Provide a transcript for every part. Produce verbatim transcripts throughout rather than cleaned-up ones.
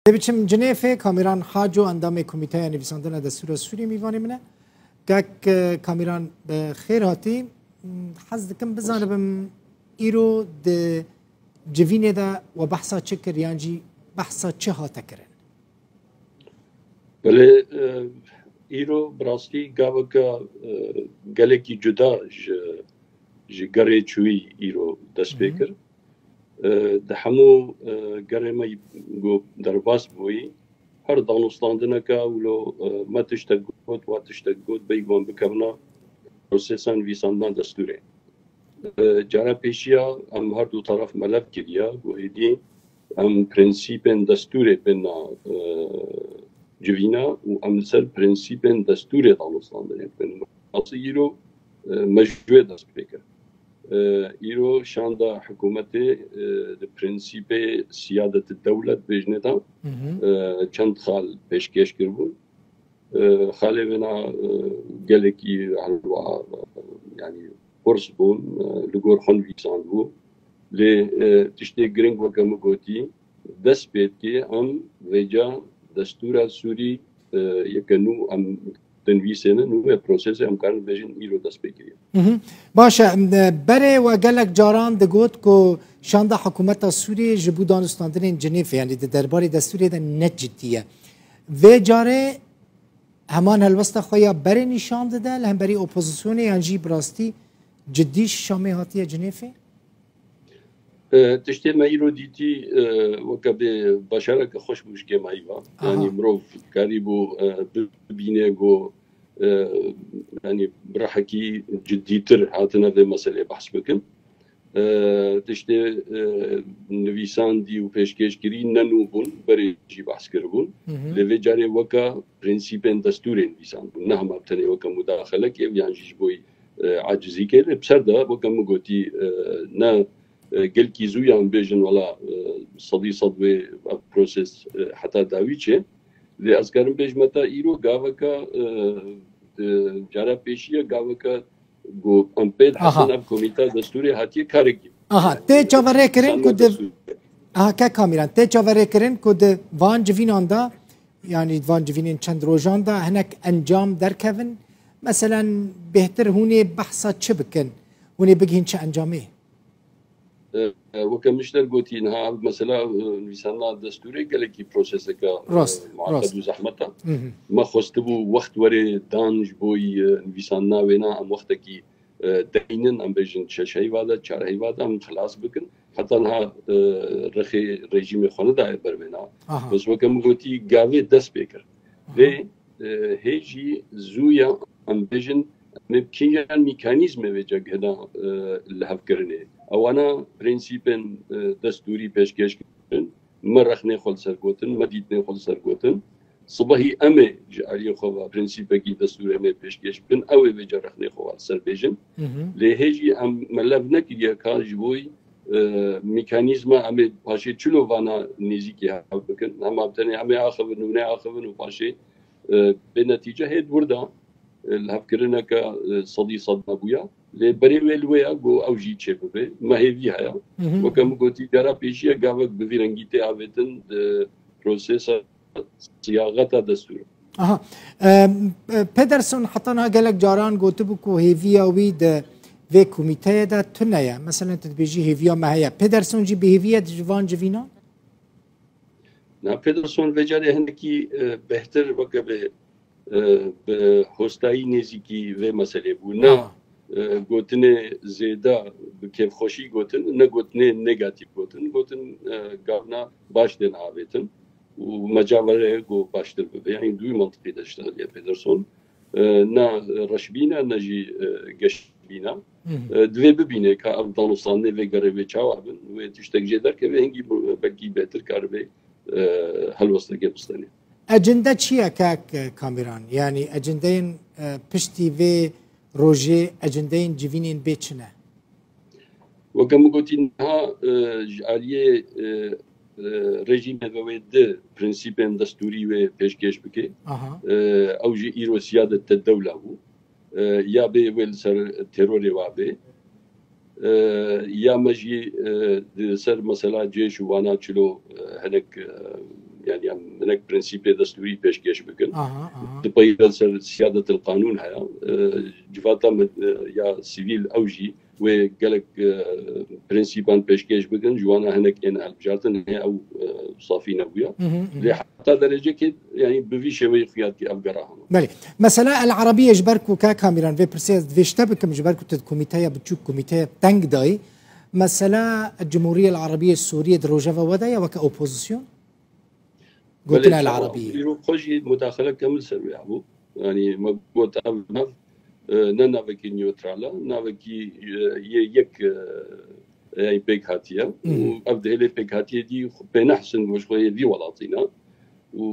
Dê biçim Cinêfê, Kamîran Haco, endamê Komîteya Nivîsandina Destûra Sûrî, mîvanê min e. Kek, e, Kamîran, bi xêr hatî. Hez dikim bizanibim, îro di civînê de we behsa çi kir, yan jî behsa çi hate kirin? Belê, e, îro bi rastî gaveke, e, gelekî cuda ji, ji gerê çûyî îro dest pê Hı hı. kir. E, di hemû, e, gerê me ku derbas bûyî, her danûstandineke wilo, e, me tiştek got, wa tiştek got, beyî wan bikevina prosesa nivîsandina destûrê. E, cara pêşiya em her du taraf melev kiriye, ku hêdî em prensîpên destûrê bêna, e, civîna û em li ser prensîpên destûrê danûstandinê bikin. Asî îro, e, me ji wê dest pê kir. E, îro şanda hikûmetê, e, di prensîpê siyadetî dewlet bêjinê de, Hı hı. e, çend xal pêşkêş kiribûn. E, xalê wêna, e, gelekî helwa, e, yanî qurs bûn, e, li gor xwe nivîsandibû. Lê, e, tiştê giring weke min gotî, dest pê dikê em vêca destûra Sûrî, e, yeke nû em dinivîsêne, nû wê prosesê em karin bêjin îro dest pê kiriye. Mhm. Baş e, em, e, berê we gelek caran digot ku şanda hikûmeta Sûriyê ji bo danûstandinên Cinêfê, yanî di derbarê destûrê de ne cidî ye. Vê carê heman helwesta xwe ya berê nîşan dide li hemberî opozisyonê, yan jî bi rastî cidî ji Şamê hatiye Cinêfê? E, tiştê me îro dîtî, e, weke bê başareke xweş bû ji kêmayî ve. Aha. Yanî mirov karîbû, e, bibîne ku, e, yanî bi rehekî cidîtir hatine vê meseleyê behs bikin. E, tiştê, e, nivîsandî û pêşkêşkirî ne nû bûn, berê jî behs kiribûn. Hı hı. Lê vê carê weke prensîpên destûrê nivîsandibûn. Ne hema bi tenê weke mudaxelekê yan jî ji bo, e, acizîkê. Lê bi ser de weke min gotî, e, ne, e, gelkî zû yan bêjin wela, e, sedî sed wê ev proses, e, heta dawî çê. Lê ez karim bêjme te îro gaveke, e, e, cara pêşiye gaveke ku em pê Aha. dihesin ev komîta destûrê hatiye karekî. Aha, tê çaverê kirin ku di Aha, ke Kamîran, tê çaverê kirin ku di van civînan de, yanî van civînên çend rojan de hinek encam derkevin. Meselen, bêhtir hûn ê behsa çi bikin? Hûn ê bigihîn çi encamê? E, e, weke min ji te gotî, niha ev mesela, e, nivîsandina destûrê gelekî proseseke, e, Rast, muaqed rast. û zehmet e. Hı hı. Me xwestibû wext were dan ji bo, e, nivîsandina wêna em wextekî, e, deynin, em bêjin şeş heyva de, çar heyva de em xilas bikin. Heta niha, e, rexê rejîmê xwe nedaye ber wêna. Aha. Bes weke min gotî gavê dest pê kir. Aha. Vê, e, hê jî zû ya em bêjin, em ê bi kîjan mîkanîzmê vê cegihê de, e, lihevkirinê. Ewana prensîpên, e, destûrî pêşkêş kirin. Me rexnê xwe li ser gotin, me dîtinê xwe li ser gotin. Sibehî em ê ji aliyê xwe ve prensîpekî destûrê em ê pêşkêş bikin. Ew ê vêca rexnê xwe ve li ser bêjin. Hı hı. Lê hê jî em me lev nekiriye ka ji bo, e, mîkanîzma em ê paşê çilo vana nêzîkî hev bikin. Hema bi tenê em ê axivin û neaxivin û paşê, e, bê netîce hê di wir de, e, lihevkirineke, e, sedî sed nebûya. Lê berê wê li wê ye ku ew jî çêbibe. Me hêvî heye. Hı hı. Weke min gotî, cara pêşiye gavek bi vî rengî tê avêtin di prosesa siyaxeta destûrê. Aha. Em, e, Pederson heta niha gelek caran gotibû ku hêviya wî di vê komîteyê de tune ye. Meselen, tu dibêjî hêviya me heye. Pederson jî bi hêvî ye ji van civînan? Na, Pederson vê carê hinekî, e, bêhtir weke bi, e, bi hostayî nêzîkî vê meselê bû. Ne, Ha. e, gotinê zêde bi kêfxweşî gotin, ne gotinê negatîf gotin. Gotin, e, gavna baş tên avêtin û me ca were ku baştir bibe. Yanî di wî mantiqî de diştexiliye Pederson. E, ne reşbîn e, ne jî, e, geşbîn e. Hı hı. E, divê bibîne ka ev danûstandinê vê gerê wê çawa bin. Wê tiştek jê derkeve, hingî bu-, belkî bêhtir karibe, e, helwestekê bistene. Ecinde çi ye kek Kamîran? Yanî ecindeyên, e, piştî vê rojê, ecindeyên civînên bê çi ne? Weke min gotî niha, e, ji aliyê, e, e, rejîmê ve wê di prensîpên destûrî wê pêşkêş bike. Aha. E, ew jî îro siyadete dewla bû. E, ya bê wê li ser terorê wa bê. E, ya me jî, e, di ser mesela cêş û wana çilo, e, hinek, e, yanî em hinek prensîpê destûrî pêşkêş bikin. Aha, aha. Dipeyve ser siyadetil qanûn heye. E, civata me-, e, ya sivîl ew jî wê gelek, e, prensîpan pêşkêş bikin, ji wana hinek ên hilbijartin, hê ew, e, safî nebûye. Hı hı, hı hı. Lê heta derecekê, yanî bi vî şêweyî xuya dike ev gera hema. Belê. Mesela El Arabiye ji ber ku kak Kamîran vê pirsê ez divê ji te bikim, ji ber ku tu di komîteya biçûk, komîteya teng dayî. Mesela Cumhuriye El Arabiye Sûriye di rojeva we de ye weke opozisyon? Gotina Belê, El çawa? Arabiye. Îro xwe jî mudaxele kemil ser wê hebû. Yanî me got ev nav, e, ne navekî newtral e, navekî, e, yê yek, e, yanî pêk hatiye. Hı hı. Û ev dihêlê pêkhatiyê dî pê nehsin ji xwe yê vî welatî ne. Û,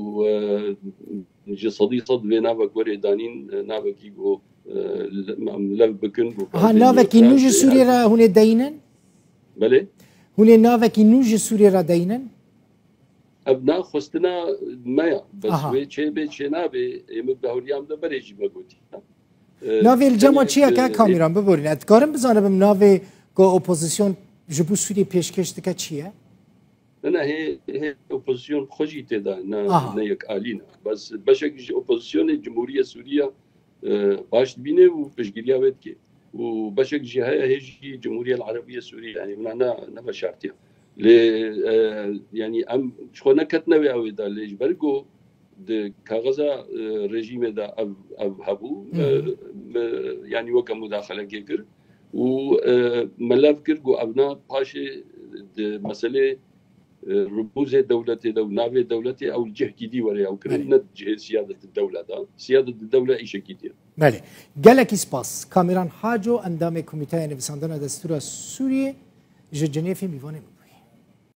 e, ji sedî sed vê navek werê danîn, e, navekî ku, e, le-, em lev bikin. Aha, navekî nû ji Sûriyê re hûn ê deyînin? Belê. Hûn ê navekî nû ji Sûriyê re deyînin? Ev na xwestina me ya. Bes Aha. wê çê bê çê nabê, ê min bi hewriya min de berê jî me gotî. E, Navê li cem tenê, çi ye, e, kak Kamîran, biborîne? Ez dikarim bizanibim navê ku opozisyon ji bo Sûriyê pêşkêş dike çi ye? Ne, ne, hê, hê opozisyon xwe jî tê de ne, Aha. ne yek alî ne. Bes beşek ji opozisyonê Cumhuriye Sûriye, e, baş dibîne û piştgiriya wê dike. Û beşek jî heye hê jî Cumhuriye Arabiye Sûriye, yanî wina ne, ne veşartiye. Lê, e, yanî em ji xwe neketine wê ew ê de, lê ji ber ku di kaxeza, e, rejîmê de ev, ev hebû, Hı hı. e, me, yanî weke mudaxelekê kir û, e, me lev kir ku ev na paşê di meselê, e, ribûzê dewletê de û navê dewletê ew cihkî dî were ew kirin, Belê. ne cihê siyadet dewle de. Siyadet dewle îşekî dî ye. Belê. Gelekî spas. Kamîran Haco, endamê Komîteya Nivîsandina Destûra Sûriyê, ji Cinêfê mîvanê min bû.